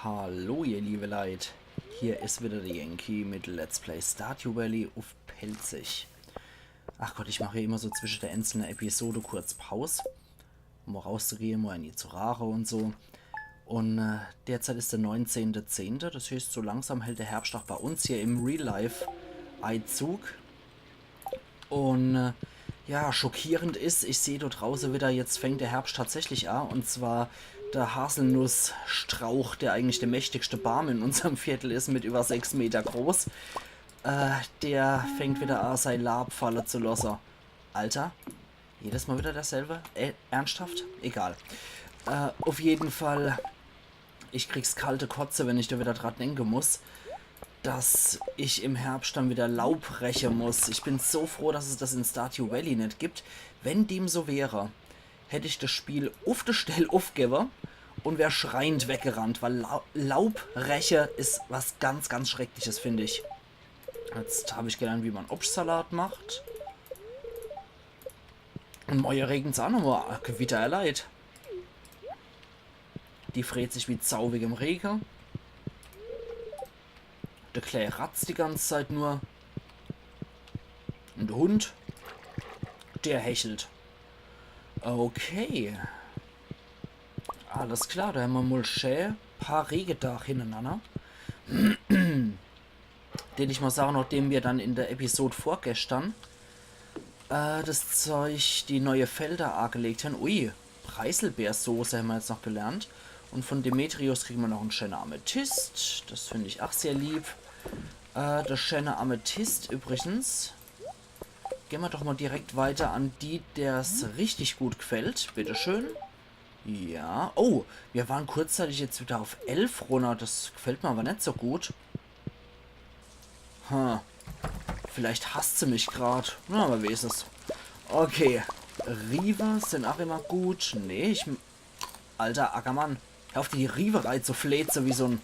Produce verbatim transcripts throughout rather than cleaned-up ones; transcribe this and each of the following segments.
Hallo ihr liebe Leit, hier is wieder de Yankee mit Let's Play Stardew Valley uff Pälzisch. Ach Gott, ich mach hier immer so zwische de einzelne Episode kurz Paus, um mol rauszugehe, mol eeni zu raache un so. Un äh, derzeit is de neunzehnte zehnte, des heißt, so langsam hält de Herbscht ach bei uns hier im Real Life Eizug. Un äh, ja, schockierend is, ich seh do drauße wieder, jetzt fängt de Herbscht tatsächlich a. Un zwar de Haselnussstrauch, der eigentlich de mächtigste Baam in unserm Viertel is, mit über sechs Meter groß, äh, der fängt wieder a, sei Laab falle zu losse. Alter, jedes Mal wieder derselbe? Äh, ernsthaft? Egal. Äh, uff jeden Fall, ich krieg's kalte Kotze, wenn ich do wieder dran denke muss, dass ich im Herbscht dann wieder Laub reche muss. Ich bin so froh, dass es des in Stardew Valley net gibt. Wenn dem so wäre, hätt ich des Spiel uff de Stell uffgewwe un wär schreiend weggerannt, weil Lau Laub reche is was ganz, ganz Schreckliches, find ich. Jetzt hab ich gelernt, wie man Obstsalat macht. Un morje regnet's a nochmal Gewitter, Leit. Die freet sich wie Sau wegem Rege. De Klää ratzt die ganze Zeit nur. Un de Hund, der hechelt. Okay. Alles klar, do hämmer mol schää paar Regedaach hinnerenanner. Den ich mol sage, nachdem mir dann in de Episode vorgeschtern äh, des Zeug, die neie Felder agelegt hen. Ui, Preiselbeersoße hämmer jetzt noch gelernt. Un von Demetrius kriege mer noch en schäne Amethyst. Des find ich ach sehr lieb. Äh, de schäne Amethyst übrigens. Gehn mer doch mol direkt weiter an die, der's richtig gut gfällt. Bitteschön. Ja. Oh, mir waren kurzzeitig jetzt wieder uff elf runner. Des gfällt mer awwer net so gut. Hm. Vielleicht hasst se mich grad. Na, awwer wie is es? Okay. Riewe sin ach immer gut. Nee, ich... Alter, Ackermann. Hör uff, die Riewe rei zu fläze wie so'n...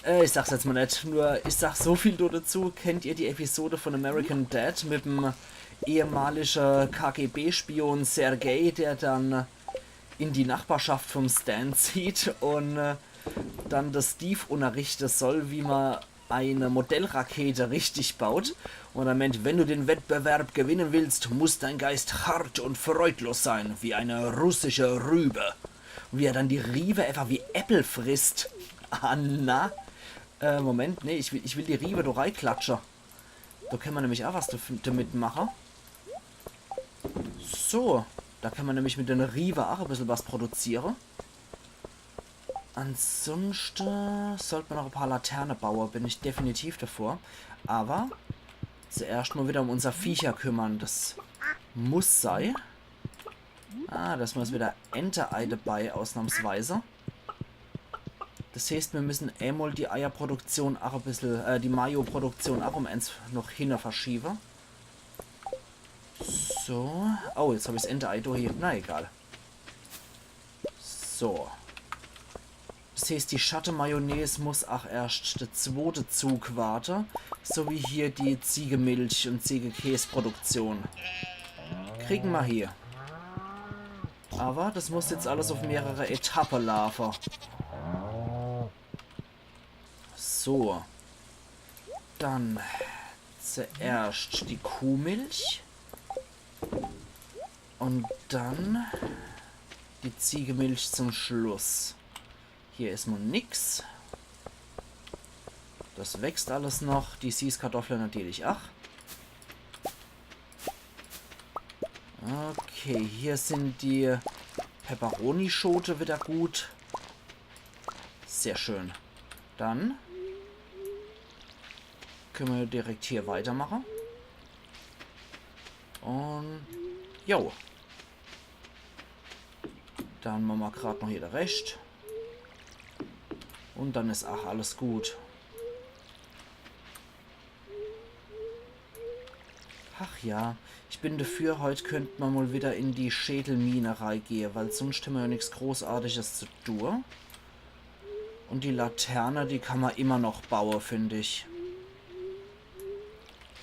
Äh, ich sag's jetzt mol net. Nur, ich sag so viel do dazu. Kennt ihr die Episode von American Dad mit dem ehemalige K G B-Spion Sergei, der dann in die Nachbarschaft vom Stan zieht un äh, dann de Steve unnerrichte soll, wie mer e Modellrakete richtig baut. Un er meent, wenn du den Wettbewerb gewinnen willst, muss dein Geist hart und freudlos sein, wie eine russische Rübe. Un wie er dann die Riewe einfach wie Äppel frisst. Ah, na. Äh, Moment, nee, ich will, ich will die Riewe do reiklatsche. Do kenne mer nämlich ach was daf-, damit mache. So, do kenne mer nämlich mit de Riewe ach e bissel was produziere. Ansunschte sollt mer noch e paar Laterne baue, bin ich definitiv davor. Awwer zuerscht mol wieder um unser Viecher kümmere, des muss sei. Ah, do is mol wieder Ente-Ei debei, ausnahmsweise. Des heeßt, mir müssen emol die Eierproduktion ach e bissel, äh, die Mayo-Produktion ach um eens noch hinne verschiewe. So. Oh, jetzt hab ich's Ente-Ei do hier. Na egal. So. Des heeßt, die Schatte-Mayonnaise muss ach erscht de zwote Zug warte. So wie hier die Ziegemilch- un Ziegekäsproduktion. Kriegen mer hier. Awwer des muss jetzt alles uff mehrere Etappe laafe. So. Dann zuerscht die Kuhmilch. Un dann die Ziegemilch zum Schluss. Hier is mol nix. Des wächst alles noch. Die Sießkartoffle natürlich ach. Okay, hier sin die Peperoni-Schote wieder gut. Sehr schön. Dann kenne mer direkt hier weitermache. Un jo. Dann mache mer grad noch hier de Rescht. Un dann is ach alles gut. Ach ja, ich bin dafür, heut könnt mer mol wieder in die Schädelmine reigehe, weil sunscht hämmer jo nix Großartiges zu tue. Un die Laterne, die kann mer immer noch baue, find ich.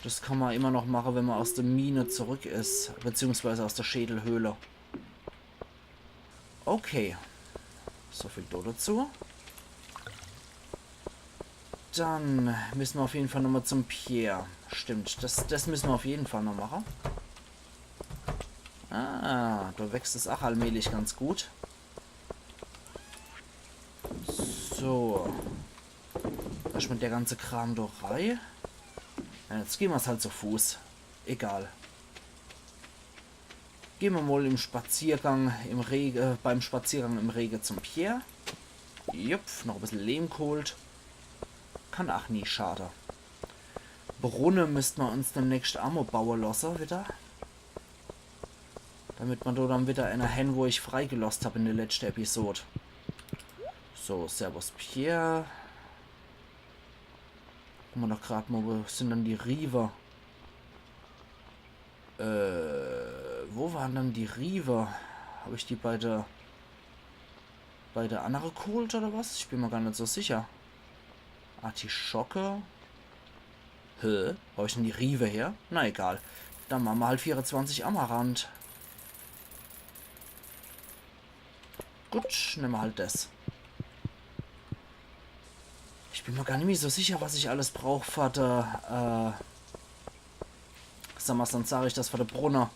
Des kann mer immer noch mache, wenn mer aus de Mine zurück is, beziehungsweise aus de Schädelhöhle. Okay. So viel do dazu. Dann müsse mer uff jeden Fall nochmol zum Pierre. Stimmt, das, das müsse mer uff jeden Fall noch mache. Ah, do wächst es ach allmählich ganz gut. So. Erschmol der ganze Kram do rei. Ja, jetzt gehn mer's halt zu Fuß. Egal. Gehn mer mol im Spaziergang im Rege, äh, beim Spaziergang im Rege zum Pierre. Jupp, noch e bissel Lehm geholt. Kann ach nie schade. Brunne müsst mer uns demnächst ach mol baue losse, widder. Damit mer do dann widder eener hen, wo ich freigeloss hab in de letschte Episod. So, servus Pierre. Gucke mer doch grad mol, wo sin dann die Riewe? Äh, wo waren dann die Riewe? Hab ich die bei de, bei de annere geholt oder was? Ich bin mer gar net so sicher. Artischocke. Hä? Wo hab ich dann die Riewe her? Na egal. Dann mache mer halt vierezwanzig Amaranth. Gut, nemme mer halt das. Ich bin mer gar nimmi so sicher, was ich alles brauch für de, äh, sag mer's, dann sag ich das, für de Brunne.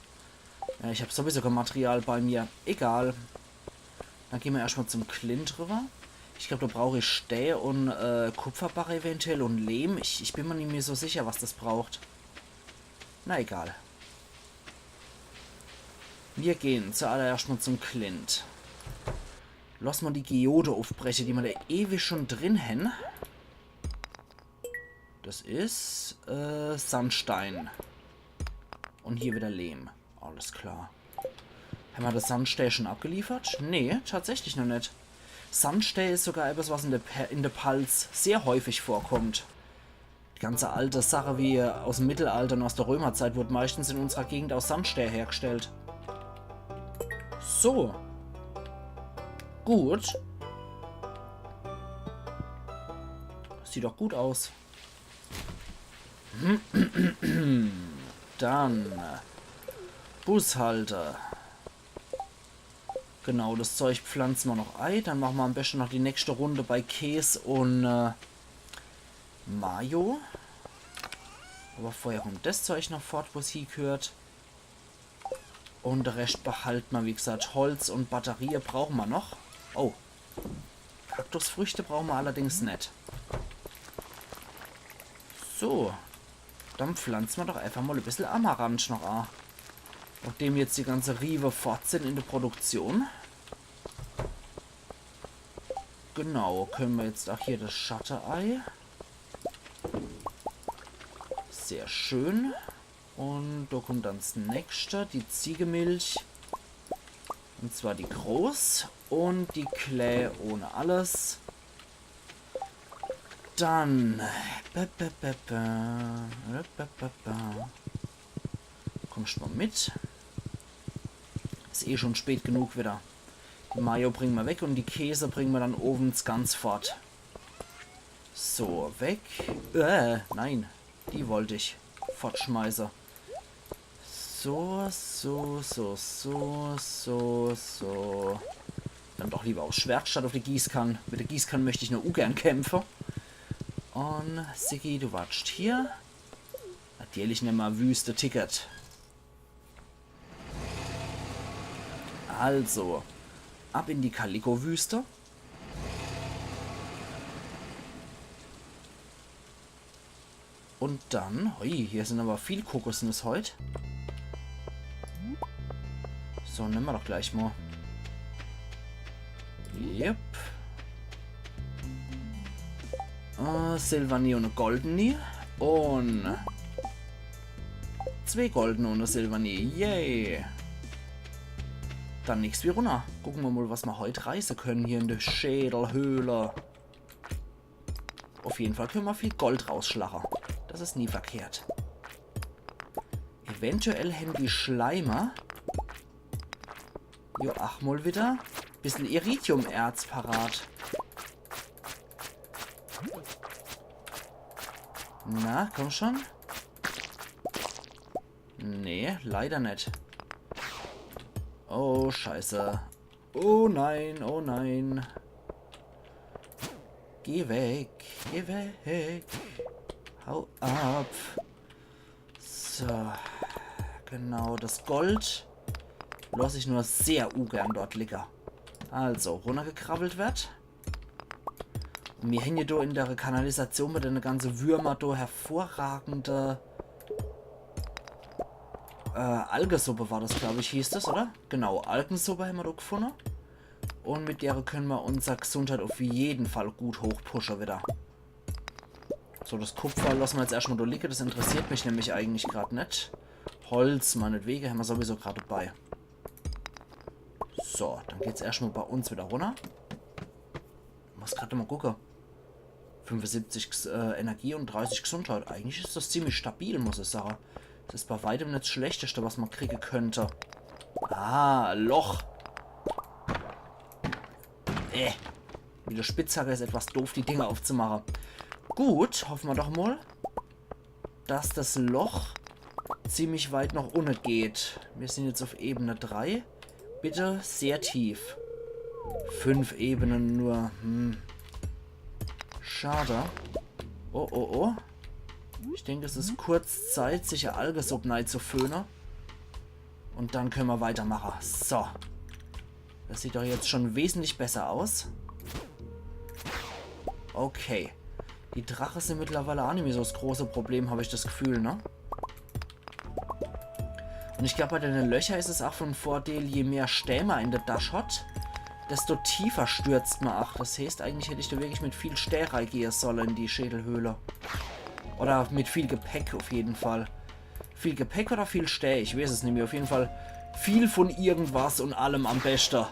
Ja, ich hab sowieso kein Material bei mir. Egal. Dann gehn mer erschmol zum Clint riwwer. Ich glaub, do brauch ich Stää un, äh, Kupferbarre eventuell un Lehm. Ich, ich bin mer nimmi so sicher, was das braucht. Na egal. Mir gehn zuallererscht mol zum Clint. Loss mol die Geode uffbreche, die mer do ewig schun drin hen. Das is, äh, Sandstein. Un hier widder Lehm. Alles klar. Hämmer das Sandstää schun abgeliefert? Nee, tatsächlich noch net. Sandstää is sogar etwas, was in de Pe-, in de Palz sehr häufig vorkommt. Die ganze alte Sache wie aus'm Mittelalter un aus de Römerzeit wurd meistens in unserer Gegend aus Sandstää hergestellt. So. Gut. Sieht doch gut aus. Dann. Bushalter. Genau, das Zeug pflanze mer noch ei. Dann mache mer am beschte noch die nächste Runde bei Käs un, äh, Mayo. Awwer vorher kummt das Zeug noch fort, wo's hiegheert. Un de Rescht behalte mer, wie gesagt. Holz un Batterie brauche mer noch. Oh. Kaktusfrüchte brauche mer allerdings net. So. Dann pflanze mer doch einfach mol e bissel Amaranth noch a. Nachdem jetzt die ganze Riewe fort sin in de Produktion. Genau, könne mer jetzt ach hier das Schatte ei. Sehr schön. Un do kummt dann das nächste, die Ziegemilch. Un zwar die groß un die klää ohne alles. Dann. Ba, ba, ba, ba. Ba, ba, ba. Kummscht mol mit. Is eh schun spät genug widder. Die Mayo bringe mer weg un die Käse bringe mer dann owends ganz fort. So, weg. Äh, nein. Die wollt ich fortschmeiße. So, so, so, so, so, so. Dann doch lieber uffs Schwert statt uff die Gießkann. Mit de Gießkann möcht ich nur ungern kämpfe. Un Siggi, du wartscht hier. Natürlich nemme mer Wüste-Ticket. Also, ab in die Kaliko-Wüste. Un dann, hui, hier sin awwer viel Kokosnüss heut. So, nemme mer doch gleich mol. Yep. Äh, Silvanie un e Goldenie. Un zwee Goldene un e Silvanie. Yay. Dann nix wie runner. Gucke mer mol, was mer heut reiße könne hier in de Schädelhöhle. Uff jeden Fall könne mer viel Gold rausschlache. Das is nie verkehrt. Eventuell hen die Schleimer jo ach mol widder bissel Iridium-Erz parat. Na, kumm schun. Nee, leider net. Oh, Scheiße. Oh nein, oh nein. Geh weg. Geh weg. Hau ab. So. Genau, das Gold loss ich nur sehr ungern dort liege. Also, runnergekrabbelt werd. Un mir hänn jo do in der Kanalisation mit de ganze Würmer do hervorragende, äh, Algesuppe war das, glaub ich, hieß das, oder? Genau, Algensuppe hämmer do gefunne. Un mit dere könne mer unser Gesundheit auf jeden Fall gut hochpushe wieder. So, das Kupfer losse mer jetzt erschtmal do liege, das interessiert mich nämlich eigentlich grad net. Holz meinetwege, hämmer sowieso grad dabei. So, dann geht's erschtmal bei uns wieder runner. Muss grad mal gucke. Fünfesiebzig Ges- äh, Energie un dreißig Gesundheit. Eigentlich is das ziemlich stabil, muss ich sage. Das is bei weitem net das Schlechteste, was mer kriege könnt. Ah, Loch. Äh. Mit der Spitzhacke is etwas doof, die Dinger aufzumache. Gut, hoffe mer doch mal, dass das Loch ziemlich weit noch unne geht. Mir sin jetzt auf Ebene drei. Bitte sehr tief. Fünf Ebene nur. Hm. Schade. Oh, oh, oh. Ich denk, es is kurz Zeit, sich e Algesupp nei zu föhne. Un dann könne mer weitermache. So. Das sieht doch jetzt schon wesentlich besser aus. Okay. Die Drache sin mittlerweile ach nimmi so das große Problem, hab ich das Gefühl, ne? Un ich glaub, bei dene Löcher is es ach von Vordeel, je mehr Stää mer in der Tasch hat, desto tiefer stürzt mer ach. Das heeßt, eigentlich hätt ich do wirklich mit viel Stää reigehe solle in die Schädelhöhle. Oder mit viel Gepäck auf jeden Fall. Viel Gepäck oder viel Stää? Ich weeß es nimmi. Auf jeden Fall viel von irgendwas un allem am beschte.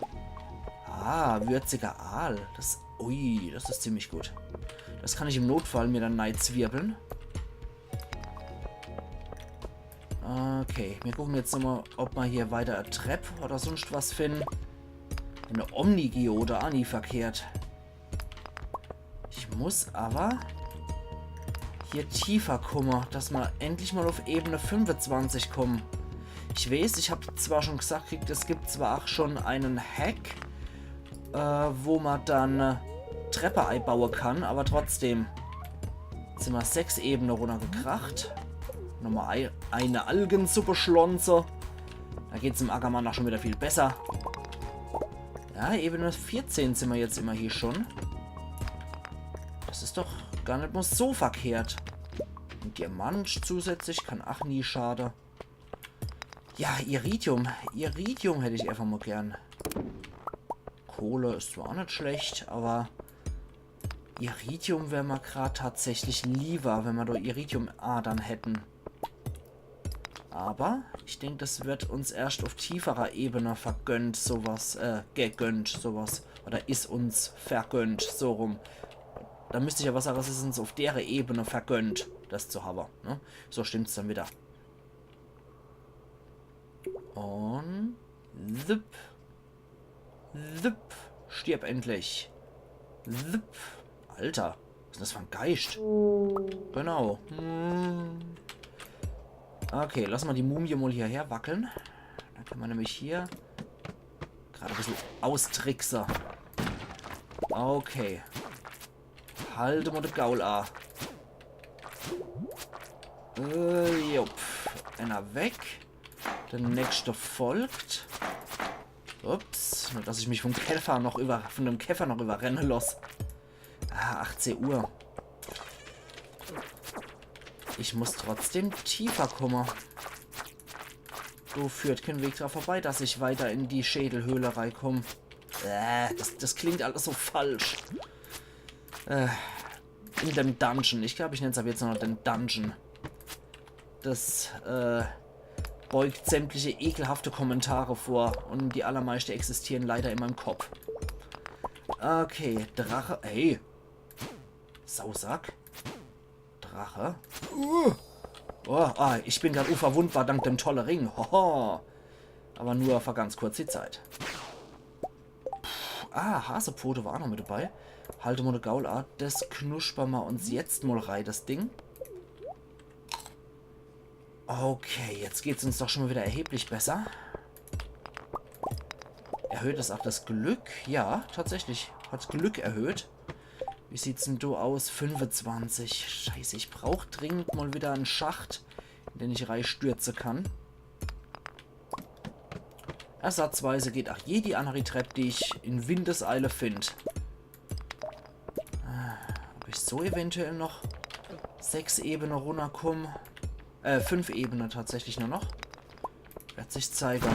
Ah, würziger Aal. Das, ui, das is ziemlich gut. Das kann ich im Notfall mir dann nei zwirbeln. Okay, mir gucken jetzt nochmal, ob mer hier weiter e Trepp oder sonst was finden. Eine Omnigeode, ah, nie verkehrt. Ich muss aber hier tiefer kumme, dass mer endlich mal auf Ebene fünfundzwanzig kommen. Ich weeß, ich hab zwar schon gesagt, kriegt, es gibt zwar ach schon einen Hack, äh, wo mer dann, äh, Treppe eibaue kann, aber trotzdem. Jetzt sin mer sechs Ebene runnergekracht. Nochmal ei- eine Algensuppe schlonze. Da geht's dem Ackermann ach schon wieder viel besser. Ja, Ebene vierzehn sin mer jetzt immerhin schon. Das is doch gar net mal so verkehrt. Ein Diamant zusätzlich kann ach nie schade. Ja, Iridium. Iridium hätt ich einfach mal gern. Kohle is zwar ach net schlecht, aber Iridium wär mer grad tatsächlich lieber, wenn mer do Iridium-Adern hätten. Aber ich denk, das wird uns erscht auf tieferer Ebene vergönnt, sowas, äh, gegönnt, sowas. Oder is uns vergönnt, so rum. Da müsst ich aber sage, es is uns auf dere Ebene vergönnt, das zu habe, ne? So stimmt's dann wieder. Und zip. Zip. Stirb endlich. Zip. Alter, was is das für ein Geist? Genau. Hm. Okay, lass mer die Mumie mal hierher wackeln. Dann kann mer nämlich hier grad e bissel austrickse. Okay. Halt mal de Gaul a. Äh, jupp. Einer weg. Der nächste folgt. Ups, nur dass ich mich vom Käfer noch über, von dem Käfer noch überrenne loss. Ah, achtzehn Uhr. Ich muss trotzdem tiefer kumme. Do führt kein Weg dran vorbei, dass ich weiter in die Schädelhöhle reikomm. Äh, das, das klingt alles so falsch. Äh, in dem Dungeon. Ich glaub, ich nenn's ab jetzt nur noch den Dungeon. Das, äh, beugt sämtliche ekelhafte Kommentare vor. Und die allermeiste existieren leider in meinem Kopf. Okay, Drache. Hey. Sausack. Drache. Uh. Oh, ah, ich bin grad unverwundbar dank dem tolle Ring. Hoho. Aber nur für ganz kurze Zeit. Puh, ah, Hasepfote war auch noch mit dabei. Halt mal de Gaul a. Das knusper mer uns jetzt mal rei, das Ding. Okay, jetzt geht's uns doch schon mal wieder erheblich besser. Erhöht das auch das Glück? Ja, tatsächlich. Hat's Glück erhöht. Wie sieht's denn do aus? Fünfezwanzig. Scheiße, ich brauch dringend mal wieder en Schacht, in den ich reistürze kann. Ersatzweise geht ach je die annere Trepp, die ich in Windeseile find. Ah, ob ich so eventuell noch sechs Ebene runnerkomm? Äh, fünf Ebene tatsächlich nur noch. Werd sich zeige.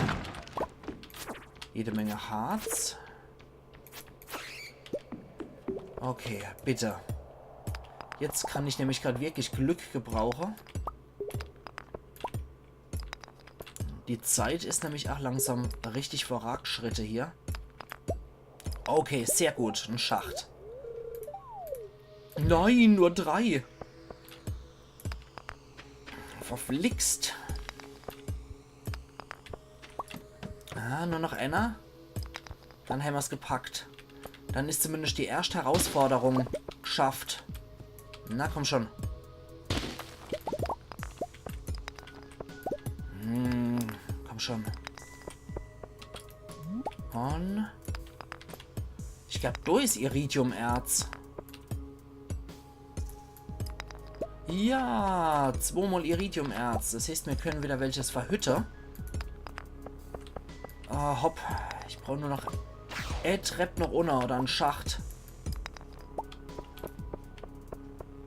Jede Menge Harz. Okay, bitte. Jetzt kann ich nämlich grad wirklich Glück gebrauche. Die Zeit is nämlich ach langsam richtig voragschritte hier. Okay, sehr gut. En Schacht. Nein, nur drei. Verflixt. Ah, nur noch einer. Dann hämmer's gepackt. Dann is zumindest die erscht Herausforderung gschafft. Na, komm schon. Hm, komm schon. Und ich glaub, do is Iridiumerz. Ja, zwomol Iridiumerz. Das heißt, mir können wieder welches verhütte. Ah, hopp. Ich brauch nur noch e Trepp noch unner oder en Schacht.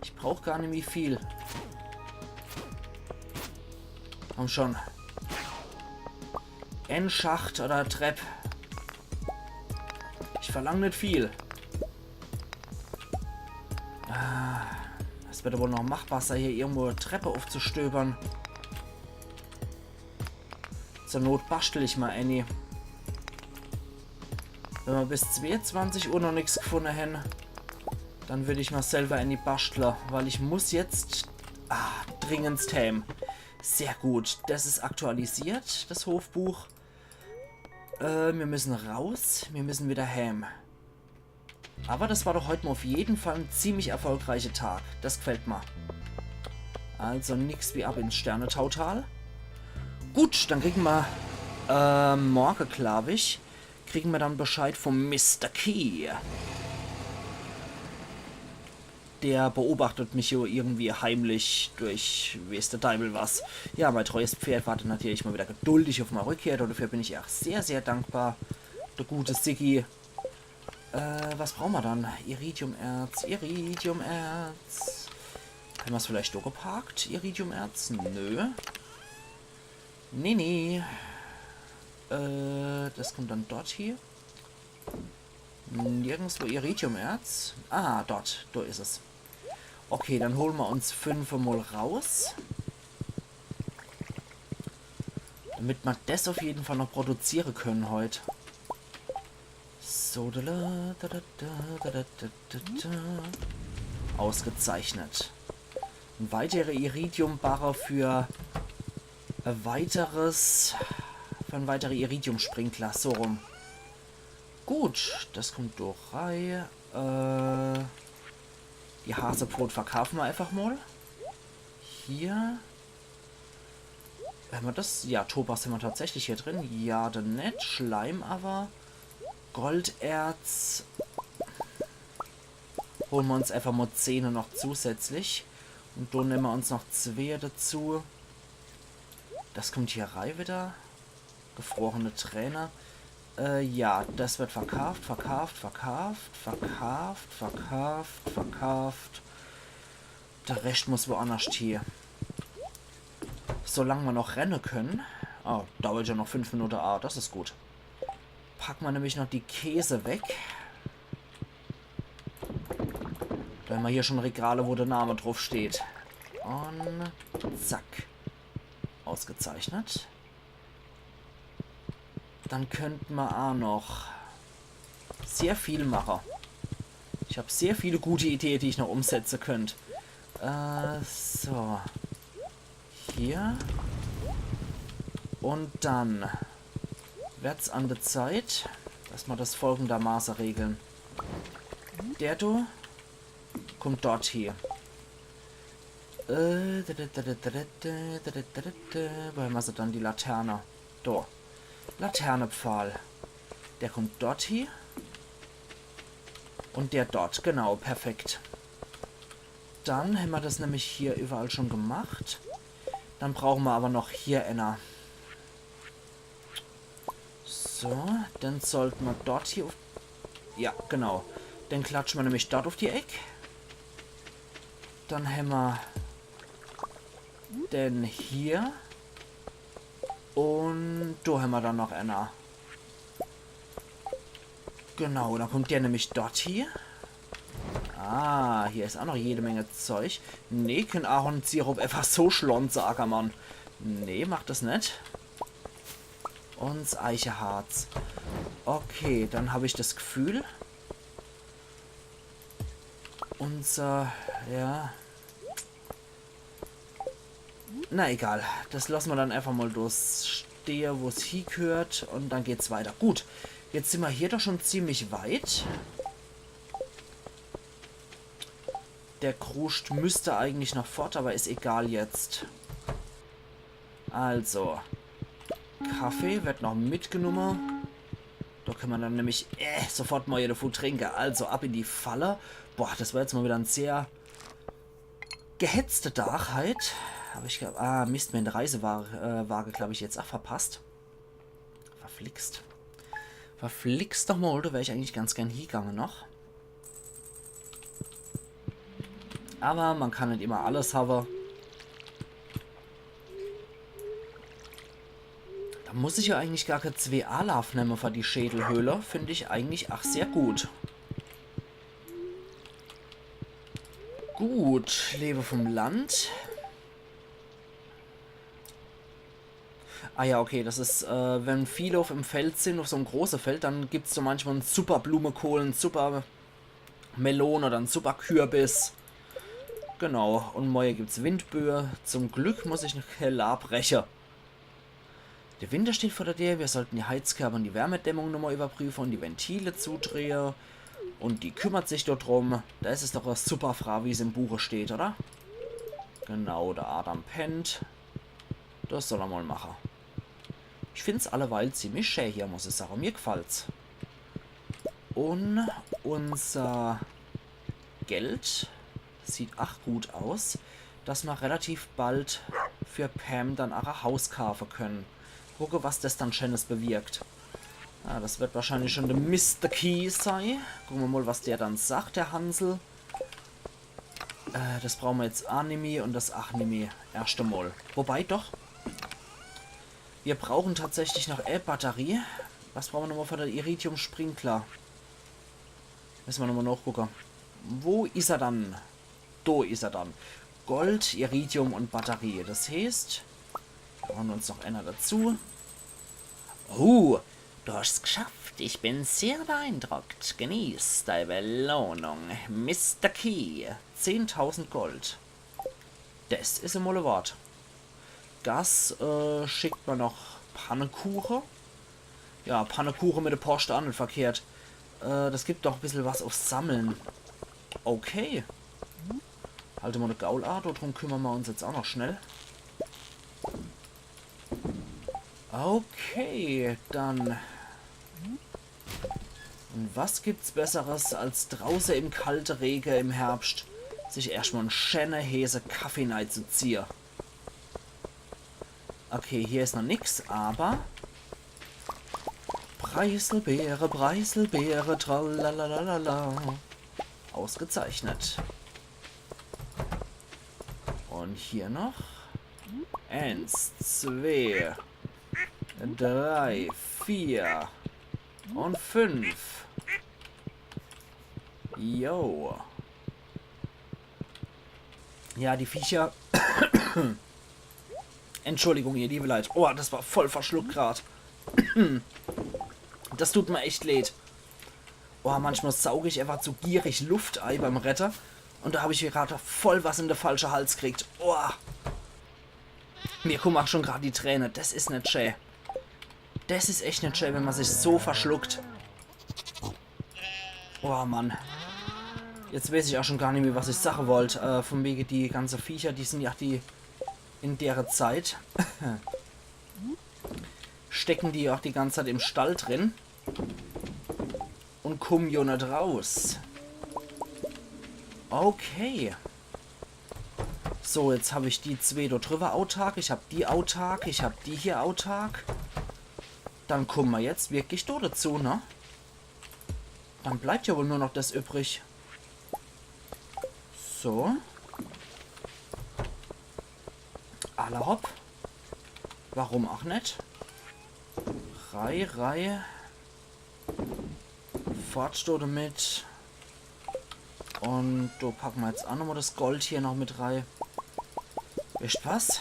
Ich brauch gar nimmi viel. Komm schon. En Schacht oder Trepp. Ich verlang net viel. Ah, es wird aber noch machbar sei, hier irgendwo Treppe aufzustöbern. Zur Not baschtel ich mal ääni. Wenn mer bis zweeunzwanzig Uhr noch nix gefunne hän, dann würd ich mal selber ääni baschtle, weil ich muss jetzt, ah, dringendst häm. Sehr gut, das is aktualisiert, das Hofbuch. Äh, mir müssen raus, mir müssen wieder häm. Aber das war doch heut mal auf jeden Fall en ziemlich erfolgreicher Tag. Das gefällt mir. Also nix wie ab ins Sternetautal. Gut, dann kriegen wir, äh, morge, glaub ich, kriegen wir dann Bescheid vom Mister Key. Der beobachtet mich hier irgendwie heimlich durch, weeß de Deiwel was. Ja, mein treues Pferd wartet natürlich mal wieder geduldig auf meine Rückkehr. Dafür bin ich auch sehr, sehr dankbar. Der gute Siggi. Äh, was brauchen wir dann? Iridiumerz, Iridiumerz. Haben wir's vielleicht doch geparkt? Iridiumerz? Nö. Nee, nee. Äh, das kommt dann dort hier. Nirgendwo Iridiumerz. Ah, dort. Da is es. Okay, dann holen wir uns fünfe mal raus. Damit wir das auf jeden Fall noch produzieren können heute. So, da, da, da. Ausgezeichnet. Eine weitere Iridium-Barre für ein weiteres, für ein weitere Iridium-Sprinkler. So rum. Gut, das kommt durch. Äh, die Hasebrot verkaufen wir einfach mal. Hier. Haben wir das? Ja, Topas haben wir tatsächlich hier drin. Ja, dann net. Schleim aber. Golderz. Holen wir uns einfach mal zehn noch zusätzlich. Und dann nehmen wir uns noch zwei dazu. Das kommt hier rein wieder. Gefrorene Träne. Äh, ja, das wird verkauft, verkauft, verkauft, verkauft, verkauft, verkauft. Der Rest muss woanders hier. Solange wir noch rennen können. Oh, dauert ja noch fünf Minuten. Ah, das ist gut. Packen wir nämlich noch die Käse weg. Da haben wir hier schon Regale, wo der Name drauf steht. Und zack. Ausgezeichnet. Dann könnten wir auch noch sehr viel machen. Ich habe sehr viele gute Ideen, die ich noch umsetzen könnte. Äh, so. Hier. Und dann wird's an der Zeit, dass wir das folgendermaßen regeln. Der do kommt dort hier. Äh, da, da, da, wo haben wir sie dann, die Laterne? Da. Laternepfahl. Der kommt dort hier. Und der dort, genau, perfekt. Dann hämmer das nämlich hier überall schon gemacht. Dann brauche mer aber noch hier einer. So, dann sollte mer dort hier auf, ja, genau. Dann klatsche mer nämlich dort auf die Eck. Dann hämmer den hier. Und do hämmer dann noch einer. Genau, dann kommt der nämlich dort hier. Ah, hier is auch noch jede Menge Zeug. Nee, kann Ahornsirup einfach so schlonze, Ackermann. Nee, macht das net. Und 's Eicheharz. Okay, dann hab ich das Gefühl, unser, ja. Na egal, das lasse mer dann einfach mal do stehe, wo's hiegehört, und dann geht's weiter. Gut, jetzt sin mer hier doch schon ziemlich weit. Der Kruscht müsste eigentlich noch fort, aber is egal jetzt. Also, Kaffee wird noch mitgenumme. Do kann mer dann nämlich, äh, sofort mal jede Food trinke. Also ab in die Falle. Boah, das war jetzt mal wieder ein sehr gehetzte Dach halt. Aber ich glaub, ah, Mist, mein Reisewaage, äh, Waage, glaub ich, jetzt auch verpasst. Verflixt. Verflixt doch mal, do wär ich eigentlich ganz gern hiegange noch. Aber man kann net immer alles hawe. Da muss ich ja eigentlich gar kee zwee Alaaf nemme für die Schädelhöhle. Find ich eigentlich ach sehr gut. Gut, Lewe vom Land. Ah ja, okay, das is, äh, wenn viele auf em Feld sin, auf so'm große Feld, dann gibt's so manchmal en super Blumekohl, en super Melon oder en super Kürbis. Genau, und morje gibt's Windböe. Zum Glück muss ich noch kee Laa breche. Der Winter steht vor der Tür, wir sollten die Heizkörper und die Wärmedämmung nochmal überprüfe und die Ventile zudrehe. Und die kümmert sich dort drum. Da is es doch e super Frau, wie's im Buche steht, oder? Genau, der Adam pennt. Das soll er mal mache. Ich find's alleweil ziemlich schä hier, muss ich sage. Mir gefallt's. Und unser Geld sieht ach gut aus, dass mer relativ bald für Pam dann ach e Haus kaafe können. Gucke, was das dann Schönes bewirkt. Ah, das wird wahrscheinlich schon der Mister Key sei. Gucke mer mal, was der dann sagt, der Hansel. Äh, das brauche mer jetzt ach nimmi und das ach nimmi. Erscht emol. Wobei, doch. Wir brauchen tatsächlich noch e Batterie. Was brauche mer nochmal für de Iridium-Sprinkler? Müsse mer nochmal nachgucke. Wo is er dann? Do is er dann. Gold, Iridium und Batterie. Das heißt, wir holen uns noch einer dazu. Oh, du hast's geschafft. Ich bin sehr beeindruckt. Genieß dei Belohnung. Mister Key. Zehntausend Gold. Das is emol e Wort. Das, äh, schickt mer noch Pannekuche. Ja, Pannekuche mit de Post, ach net verkehrt. Äh, das gibt doch e bissel was auf Sammeln. Okay. Halt emol de Gaul a, drum kümmere mer uns jetzt ach noch schnell. Okay, dann. Und was gibt's Besseres, als drauße im kalte Rege im Herbscht sich erscht mal en schäne heeße Kaffee neizuziehe? Okay, hier is noch nix, aber Preiselbeere, Preiselbeere, tralalalala. Ausgezeichnet. Und hier noch. Eins, zwei, drei, vier und fünf. Jo. Ja, die Viecher. Entschuldigung, ihr liebe Leit. Oh, das war voll verschluckt grad. Das tut mir echt leid. Oh, manchmal saug ich einfach zu gierig Luft ei beim Redde. Und da hab ich grad voll was in de falsche Hals gekriegt. Oh. Mir kummen auch schon grad die Träne. Das is net schä. Das is echt net schä, wenn man sich so verschluckt. Oh Mann. Jetzt weiß ich auch schon gar nimmi, was ich sage wollt. Äh, von wege die ganze Viecher, die sin ja die in dere Zeit. Stecken die auch die ganze Zeit im Stall drin. Und kummen jo net raus. Okay. So, jetzt hab ich die zwee do driwwer autark, ich hab die autark, ich hab die hier autark. Dann kumme mer jetzt wirklich do dezu, ne? Dann bleibt jo wohl nur noch des übrig. So. Alla hopp. Warum ach net? Rei, rei. Fort do demit. Un do packe mer jetzt ach nochmol des Gold hier noch mit rei. Wisst was?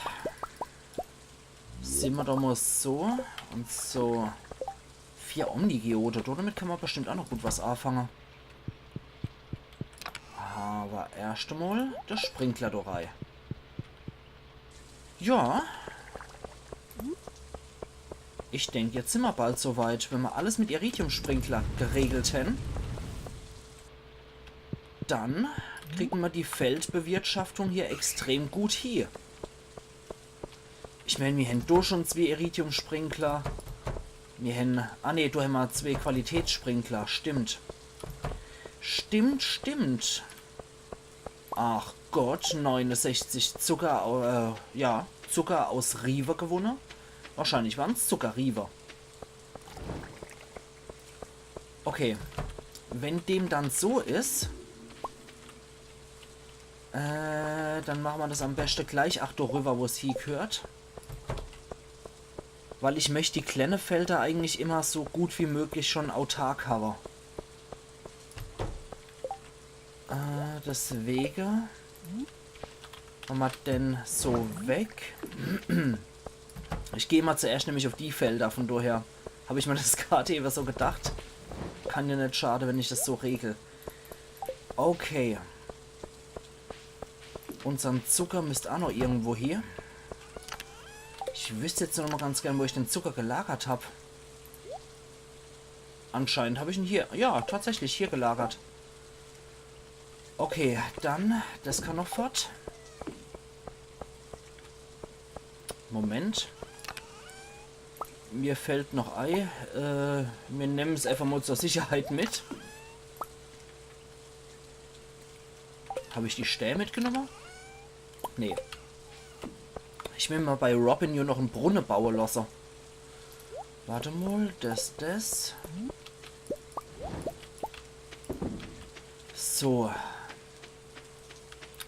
Sieh mer doch mol so un so. Vier Omnigeode, do demit kann mer bestimmt ach noch gut was afange. Awwer erscht emol de Sprinkler do rei. Ja. Ich denk, jetzt sin mer bald so weit, wenn mer alles mit Iridium-Sprinkler geregelt hän. Dann kriege mer die Feldbewirtschaftung hier extrem gut hie. Ich mään, mir hän do schun zwee Iridium-Sprinkler. Mir hän, ah nee, do hämmer zwee Qualitätssprinkler. Stimmt. Stimmt, stimmt. Ach Gott, neunundsechzig Zucker, äh, ja, Zucker aus Riewe gewunne. Wahrscheinlich waren's Zuckerriewe. Okay. Wenn dem dann so is, äh, dann mache mer des am beschte gleich ach do riwwer, wo's hiegheert. Weil ich möcht die klenne Felder eigentlich immer so gut wie möglich schun autark hawwe. Äh, deswege mache mer den so weg. Ich geh mol zuerscht nämlich uff die Felder, vun doher hab ich mer des grad ewe so gedacht. Kann jo net schade, wenn ich des so regel. Okay. Unsern Zucker misst ach noch irgendwo hie. Ich wüsst jetzt noch mol ganz gern, wo ich den Zucker gelagert hab. Anscheinend hab ich en hier, ja, tatsächlich hier gelagert. Okay, dann, des kann noch fort. Moment. Mir fallt noch ei, äh, mir nemmen's eifach mol zur Sicherheit mit. Hab ich die Stää mitgenomme? Nee. Ich will mol bei Robin jo noch en Brunne baue losse. Wart mol, des, des. So.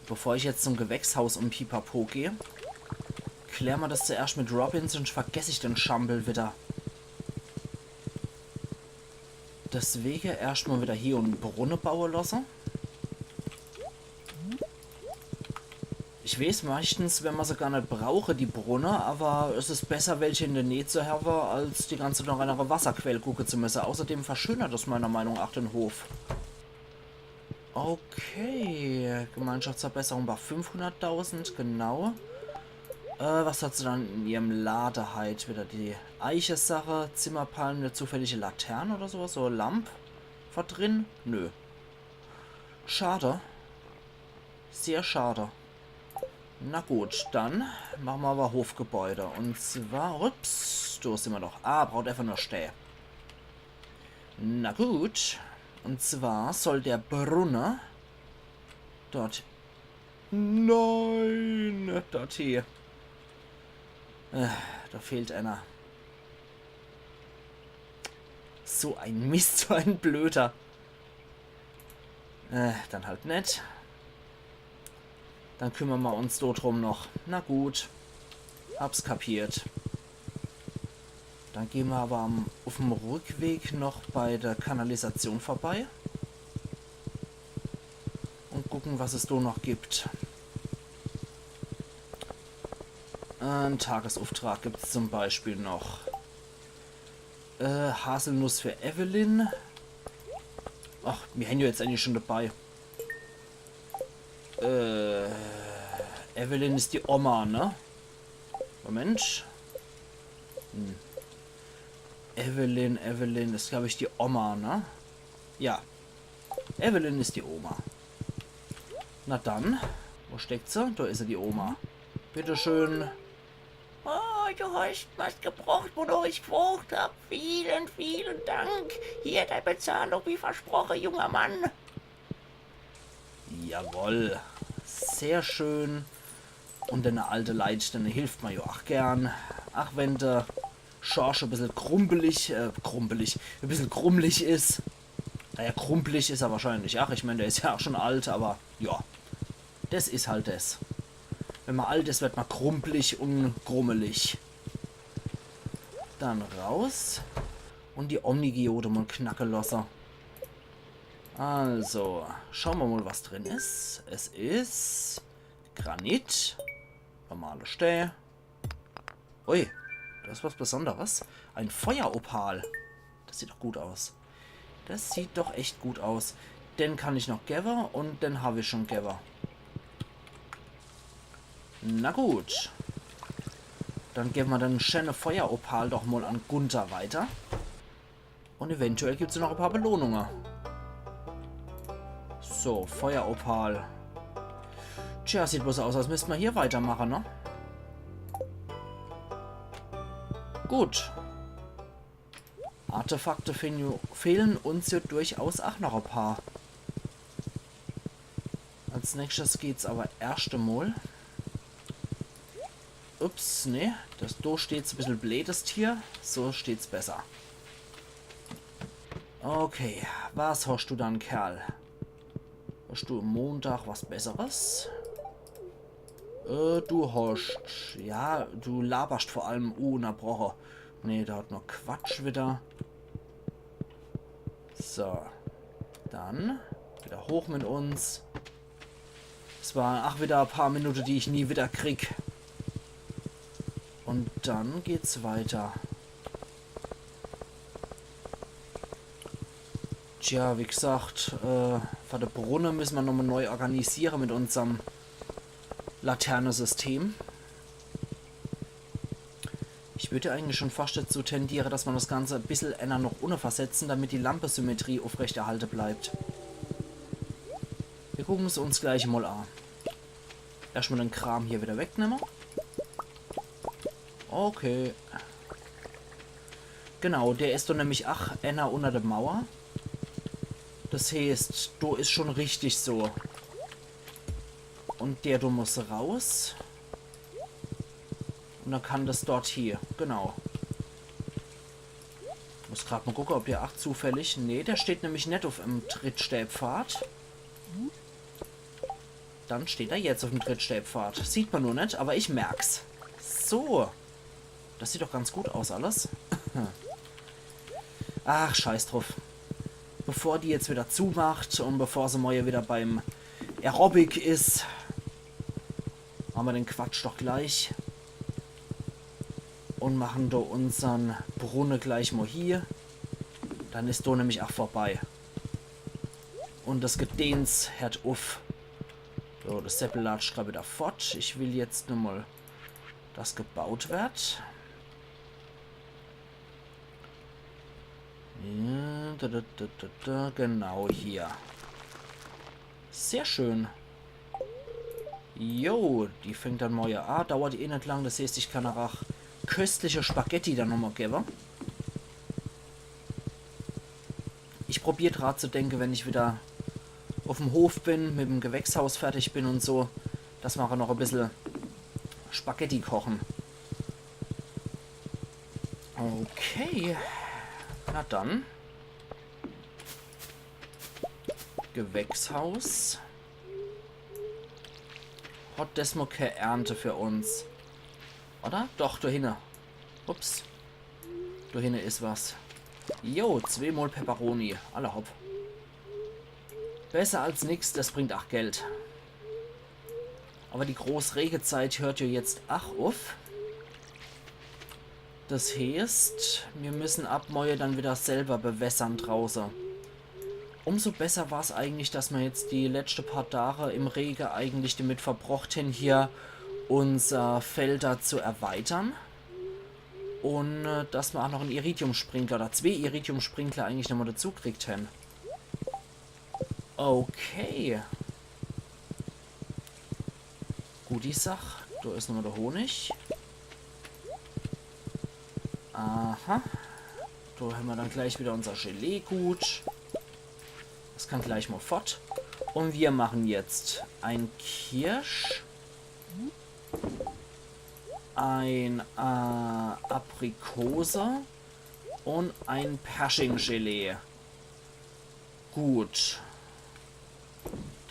Bevor ich jetzt zum Gewächshaus un Pipapo geh, klär mer des zuerscht mit Robin, sunscht vergess ich den Schampel widder. Deswege erscht mol widder hier en Brunne baue losse. Ich weeß, meischtens, wenn mer se gar net brauche, die Brunne, awwer es is besser, welche in de Näh zu hawwe, als die ganz Zeit noch no ere Wasserquell gucke zu misse. Außerdem verschönert des meiner Meinung ach den Hof. Okay, Gemeinschaftsverbesserung bei fünfhunderttausend, genau. Äh, was hat se dann in ihrem Lade heit widder? Die Eiche-Sache, Zimmerpalm, e zufällige Latern oder so was, so e Lamp verdrin? Nö. Schade. Sehr schade. Na gut, dann mache mer awwer Hofgebäude. Un zwar, ups, do sin mer doch. Ah, braucht eifach nur Stää. Na gut. Un zwar soll de Brunne dort. Nein, dort hie. Äh, do fehlt einer. So en Mist, so en Blöder. Äh, dann halt net. Dann kümmere mer uns do drum noch. Na gut. Hab's kapiert. Dann gehn mer awwer am, uff'm Rückweg noch bei de Kanalisation vorbei. Un gucke, was es do noch gibt. En Tagesufftrag gibt's zum Beispiel noch. Äh, Haselnuss für Evelyn. Ach, mir hän jo jetzt eigentlich schun dabei. Äh, Evelyn is die Oma, ne? Moment. Hm. Evelyn, Evelyn is, glaab ich, die Oma, ne? Ja. Evelyn is die Oma. Na dann, wo steckt se? Do is se, die Oma. Bitteschön. Oh, du hast was gebracht, wonach ich gefragt hab. Vielen, vielen Dank. Hier dei Bezahlung, wie versproche, junger Mann. Ja, Jawoll. Sehr schön. Un denne alte Leit, denne hilft ma jo ach gern. Ach wenn de Schorsch e bissel krumpelig, äh, krumpelig, e bissel krummelig is. Naja, krumpelig is er wahrscheinlich. Ach, ich mein, der is jo ach schon alt, awwer jo. Des is halt des. Wenn ma alt is, werd ma krumpelig un krummelig. Dann raus. Un die Omnigeode mol knacke losse. Also, schaue ma mol, was drin is. Es is Granit. Normale Stää. Ui, des is was Besonderes. Ein Feueropal. Des sieht doch gut aus. Des sieht doch echt gut aus. Den kann ich noch gewwe un den hab ich schon gewwe. Na gut. Dann gewwe ma den schäne Feueropal doch mol an Gunther weiter. Un eventuell gibt's jo noch e paar Belohnunge. So, Feueropal. Tja, sieht bloß aus, als müsst ma hier weitermache, ne? Gut. Artefakte fehlen, fehlen uns jo durchaus ach noch e paar. Als nächstes geht's awwer erscht emol. Ups, nee. Des do steht's e bissel bleed, des Tier. So steht's besser. Okay, was hoscht du dann, Kerl? Hoscht du am Montag was Besseres? Äh, du hoscht... Ja, du laberscht vor allem ununnerbroche. Nee, der hot nur Quatsch widder. So. Dann widder hoch mit uns. Es ware ach widder e paar Minute, die ich nie widder krieg. Un dann geht's weiter. Tja, wie gesagt, äh, für de Brunne müsse ma nochmol neu organisiere mit unserm Laternesystem. Ich würd eigentlich schon fascht dazu tendiere, dass ma des Ganze e bissel enner noch unne versetze, damit die Lampesymmetrie uffrechterhalte bleibt. Mir gucke's uns gleich mol a. Erschtmol den Kram hier widder wegnemme. Okay. Genau, der is doch nämlich ach enner unner de Mauer. Des heeßt, do is schon richtig so. Un der do muss raus. Un dann kann des dort hier. Genau. Muss grad mol gucke, ob der ach zufällig... Nee, der steht nämlich net uff em Trittstääpfad. Dann steht er jetzt uff em Trittstääpfad. Sieht ma nur net, awwer ich merk's. So. Des sieht doch ganz gut aus, alles. Ach, scheiß druff. Bevor die jetzt widder zumacht un bevor se morje widder beim Aerobic is, mache ma den Quatsch doch gleich. Un mache do unsern Brunne gleich mol hier. Dann is do nämlich ach vorbei. Un des Gedehns heert uff. So, des Seppel latscht grad widder fort. Ich will jetzt nur mol, dass gebaut werd. Ja, da, da, da, da, da, genau hier. Sehr schön. Jo, die fängt dann morje a. Dauert eh net lang, des heeßt, ich kann ach köstliche Spaghetti dann nochmol gewwe. Ich probier dra zu denke, wenn ich widder uffm Hof bin, mit'm Gewächshaus fertig bin un so, dass ma noch e bissel Spaghetti koche. Okay. Na dann. Gewächshaus. Hot des mol kä Ernte für uns. Oder? Doch, do hinne. Ups. Do hinne is was. Jo, zweemol Peperoni. Alla hopp. Besser als nix, des bringt ach Geld. Awwer die groß Regezeit heert jo jetzt ach uff. Des heeßt, mir müsse ab morje dann widder selwer bewässere drauße. Umso besser war's eigentlich, dass ma jetzt die letschte paar Dage im Rege eigentlich demit verbrocht hen, hier unser Felder zu erweitere. Un, äh, dass ma ach noch en Iridium-Sprinkler oder zwee Iridium-Sprinkler eigentlich nochmol dazu kriegt hen. Okay. Gut, die Sach. Do is nochmol de Honig. Aha. Do hämmer dann gleich widder unser Gelee. Gut. Des kann gleich mol fort. Und wir machen jetzt ein Kirsch, ein äh, Aprikose und ein Perschinggelee. Gut.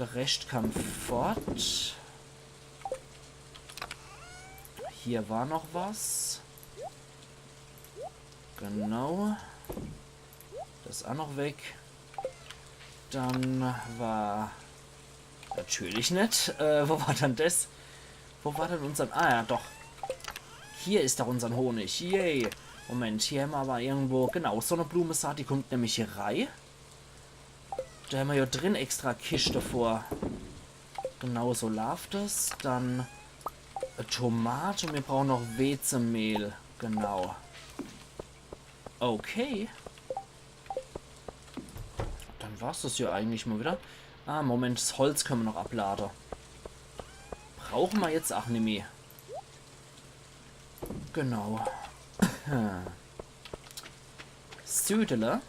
Der Rest kann fort. Hier war noch was. Genau. Das is auch noch weg. Dann war natürlich net. Äh, wo war dann das? Wo war denn unsern... Ah ja, doch. Hier is doch unsern Honig. Yay. Moment, hier hämmer aber irgendwo... Genau, Sonneblumesaat, die kommt nämlich hier rei. Da hämmer ja drin extra Kischte vor. Genau so laaft es. Dann e Tomat und wir brauchen noch Wezemehl. Genau. Okay. Dann war's das ja eigentlich mal wieder. Ah, Moment, das Holz können wir noch ablade. Brauchen wir jetzt auch nimmi. Genau. Südele.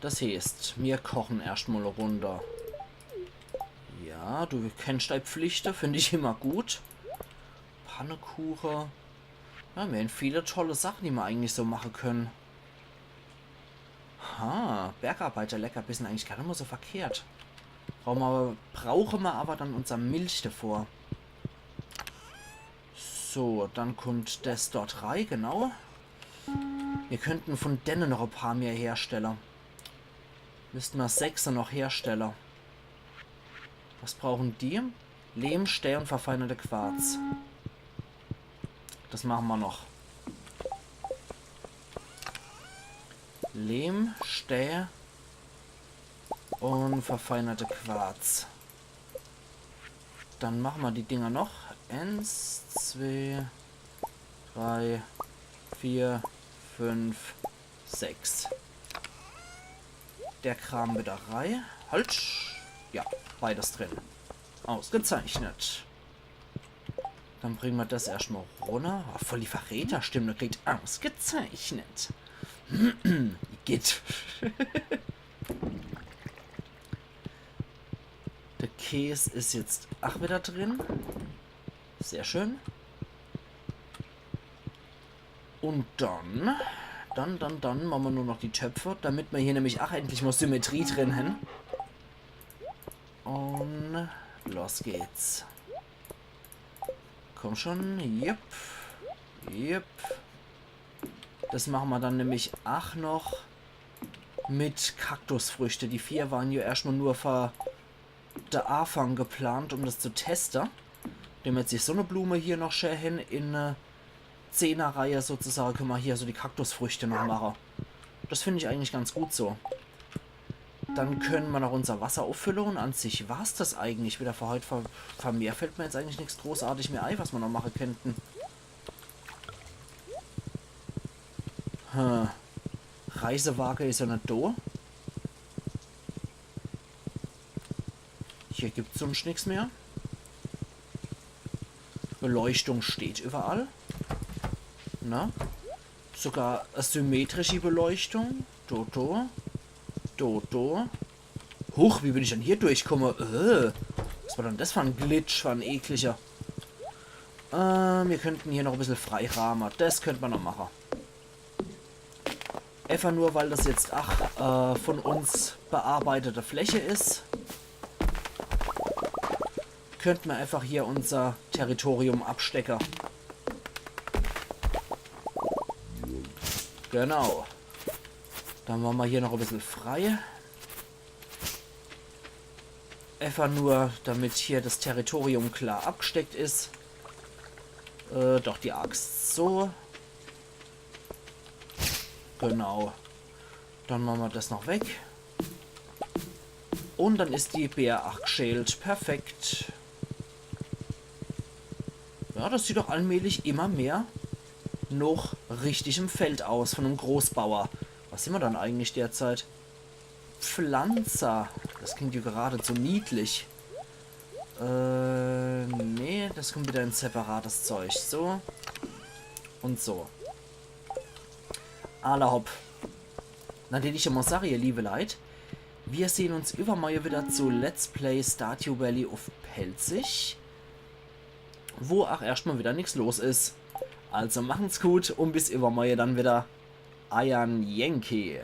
Das heißt, wir kochen erscht mal e Runde. Ja, du kennst dei Pflichte, find ich immer gut. Pannekuche. Ja, mir hän viele tolle Sachen, die mir eigentlich so mache können. Ha, Bergarbeiter-Leckerbissen eigentlich gar net mal so verkehrt. Brauche mer, brauche mer aber dann unser Milch davor. So, dann kommt das dort rei, genau. Wir könnten von denne noch e paar mehr herstelle. Müssten wir sechse noch herstelle. Was brauchen die? Lehm, Stää und verfeinerte Quarz. Das machen wir noch. Lehm, Stää und verfeinerte Quarz. Dann machen wir die Dinger noch. Eins, zwei, drei, vier, fünf, sechs. Der Kram wieder rei. Halt. Ja, beides drin. Ausgezeichnet. Dann bringen wir das erscht mal runter. Ah, voll die Verräterstimme kriegt. Ausgezeichnet. Geht. Der Käs is jetzt ach wieder drin. Sehr schön. Und dann, dann, dann, dann machen wir nur noch die Töpfe, damit wir hier nämlich ach endlich mal Symmetrie drin hän. Und los geht's. Komm schon, yep, yep. Das machen wir dann nämlich ach noch mit Kaktusfrüchte. Die vier waren ja erscht mal nur für de Afang geplant, um das zu teste. Damit sich Sonneblume hier noch schää hin in e Zehnerreihe sozusagen, können wir hier so die Kaktusfrüchte noch machen. Das find ich eigentlich ganz gut so. Dann können wir noch unser Wasser auffülle und an sich war's das eigentlich wieder für heut. Für, für mehr fällt mir jetzt eigentlich nix großartig mehr ei, was wir noch machen könnten. Hm. Reisewage is ja net do. Hier gibt's sonst nix mehr. Beleuchtung steht überall. Na? Sogar e symmetrische Beleuchtung. Do, do. Do, do. Huch, wie bin ich denn hier durchkomme? Äh, was war denn das für en Glitch, für en eklicher? Äh, wir könnten hier noch e bissel freiraume. Das könnt man noch mache. Einfach nur, weil das jetzt ach äh, von uns bearbeitete Fläche is, könnt mer einfach hier unser Territorium abstecke. Genau. Dann mache mer hier noch e bissel frei. Einfach nur, damit hier das Territorium klar abgesteckt is. Äh, doch, die Axt. So. Genau. Dann mache mer das noch weg. Und dann is die Beer ach gschält. Perfekt. Ja, das sieht doch allmählich immer mehr noch richtigem Feld aus von em Großbauer. Was sin mer dann eigentlich derzeit? Pflanzer. Das klingt ja geradezu niedlich. Äh, nee, das kommt wieder in separates Zeug. So. Und so. Alla hopp. Na, den ich immer sag, ihr liebe Leit, Wir sehn uns iwwermorje widder zu Let's Play Stardew Valley uff Pälzisch, wo ach erscht mol widder nix los is. Also machen's gut un bis iwwermorje dann widder. Eiern Yankee.